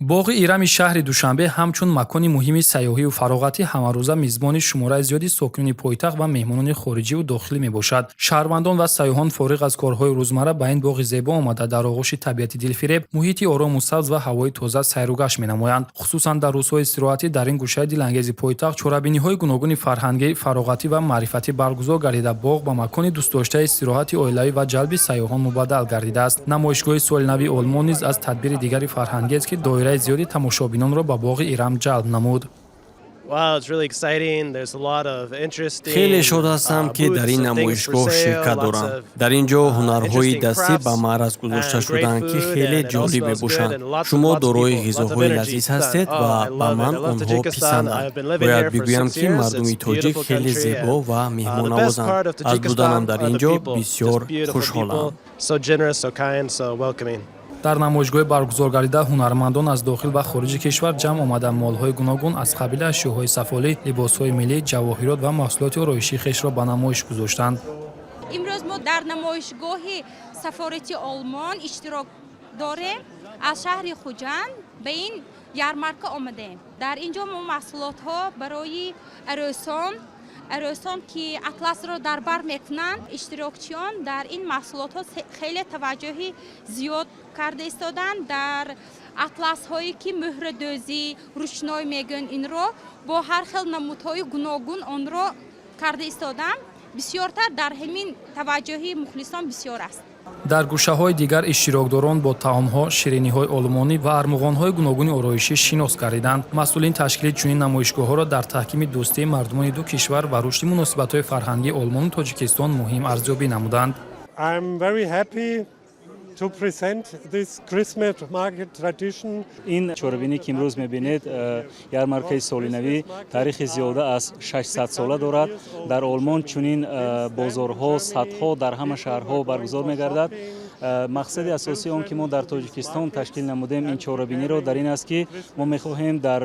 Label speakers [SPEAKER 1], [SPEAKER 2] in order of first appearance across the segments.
[SPEAKER 1] Боғи Ирами шаҳри Душанбе ҳамчун макони муҳими сайёҳию фароғатӣ ҳамарӯза мизбони шумораи зиёди сокинони пойтахт ва меҳмонони хориҷиву дохилӣ мебошад. Шаҳрвандон ва сайёҳон фориғ аз корҳои рӯзмарра ба ин боғи зебо омада, дар оғӯши табиати дилфиреб, муҳити орому сабз ва ҳавои тоза сайругашт менамоянд. Хусусан дар рӯзҳои истироҳатӣ дар ин гӯшаи дилангези пойтахт чорабиниҳои гуногуни фарҳангӣ, фароғатӣ ва маърифатӣ баргузор гардида, боғ ба макони дӯстдоштаи истироҳати оилавӣ ва ҷалби сайёҳон мубаддал гардидааст. Намоишгоҳи соли нави Олмон низ аз тадбири дигари фарҳангиест, ки доираи зиёди тамошобинонро ба боғи Ирам ҷалб намуд.
[SPEAKER 2] Хеле шод ҳастам, ки дар ин намоишгоҳ ширкат дорам. Дар ин ҷо ҳунарҳои дастӣ ба маъраз гузошта шудаанд, ки хеле ҷолиб мебошанд. Шумо дорои ғизоҳои лазиз ҳастед ва ба ман онҳо писанданд. Бояд бигӯям, ки мардуми тоҷик хеле зебо ва меҳмоннавозанд. Аз буданам дар ин ҷо бисёр хушҳолам.
[SPEAKER 1] Дар намоишгоҳи баргузоргардида ҳунармандон аз дохил ва хориҷи кишвар ҷамъ омада, молҳои гуногун аз қабили ашёҳои сафолӣ, либосҳои миллӣ, ҷавоҳирот ва маҳсулоти ороишии хешро ба намоиш гузоштанд.
[SPEAKER 3] Имрӯз мо дар намоишгоҳи сафорати Олмон иштирок дорем. Аз шаҳри Хуҷанд ба ин ярмарка омадем. Дар ин ҷо мо маҳсулотҳо барои арӯсон, ки атласро дар бар мекунанд. Иштирокчиён дар ин маҳсулотҳо хеле таваҷҷӯҳи зиёд карда истоданд. Дар атласҳое, ки мӯҳрадӯзӣ, ручной мегӯянд, инро бо ҳар хел намудҳои гуногун онро карда истоданд. Бисёртар дар ҳамин таваҷҷӯҳи мухлисон бисёр аст.
[SPEAKER 1] Дар гӯшаҳои дигар иштирокдорон бо таомҳо, шириниҳои олмонӣ ва армуғонҳои гуногуни ороишӣ шинос гардиданд. Масъулин ташкили чунин намоишгоҳҳоро дар таҳкими дӯстии мардумони ду кишвар ва рушди муносибатҳои фарҳангии Олмону Тоҷикистон муҳим арзёбӣ намуданд.
[SPEAKER 4] To present this Christmas market tradition.
[SPEAKER 5] Ин чорабинӣ, ки имрӯз мебинед, ярмаркаи солинавӣ, таърихи зиёда аз 600 сола дорад. Дар Олмон чунин бозорҳо садҳо дар ҳама шаҳрҳо баргузор мегардад. Мақсади асосии он, ки мо дар Тоҷикистон ташкил намудем ин чорабиниро, дар ин аст, ки мо мехоҳем дар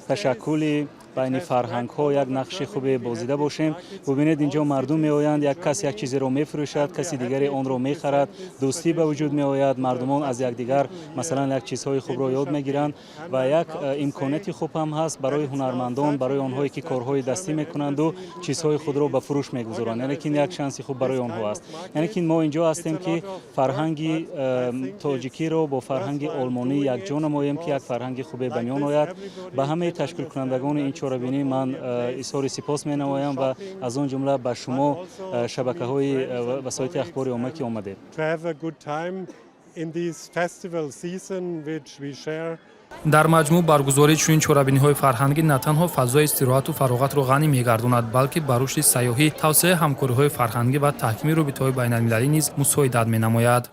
[SPEAKER 5] ташаккули байни фарҳангҳо як нақши хубе бозида бошем. Бубинед, инҷо мардум меоянд, як кас як чизеро мефурӯшад, каси дигаре онро мехарад, дӯстӣ ба вуҷуд меояд, мардумон аз якдигар, масалан, як чизҳои хубро ёд мегиранд ва як имконияти хуб ҳам ҳаст барои ҳунармандон, барои онҳое, ки корҳои дастӣ мекунанду чизҳои худро ба фурӯш мегузоранд. Яъне ки ин як шанси хуб барои онҳо аст. Яъне ки мо инҷо ҳастем, ки фарҳанги тоҷикиро бо фарҳанги олмонӣ якҷо намоем, ки як фарҳанги хубе ба миён ояд. Ба ҳамаи ташкилкунандагони ин чорабинӣ ман изҳори сипос менамоям ва аз он ҷумла ба шумо, шабакаҳои васоити ахбори омма, ки омадед.
[SPEAKER 4] In this festival season, which we share.
[SPEAKER 1] Дар маҷмӯъ, баргузории чунин чорабиниҳои фарҳангӣ на танҳо фазои истироҳату фароғатро ғанӣ мегардонад, балки ба рушди сайёҳӣ, тавсеаи ҳамкориҳои фарҳангӣ ва таҳкими робитаҳои байналмилалӣ низ мусоидат менамояд.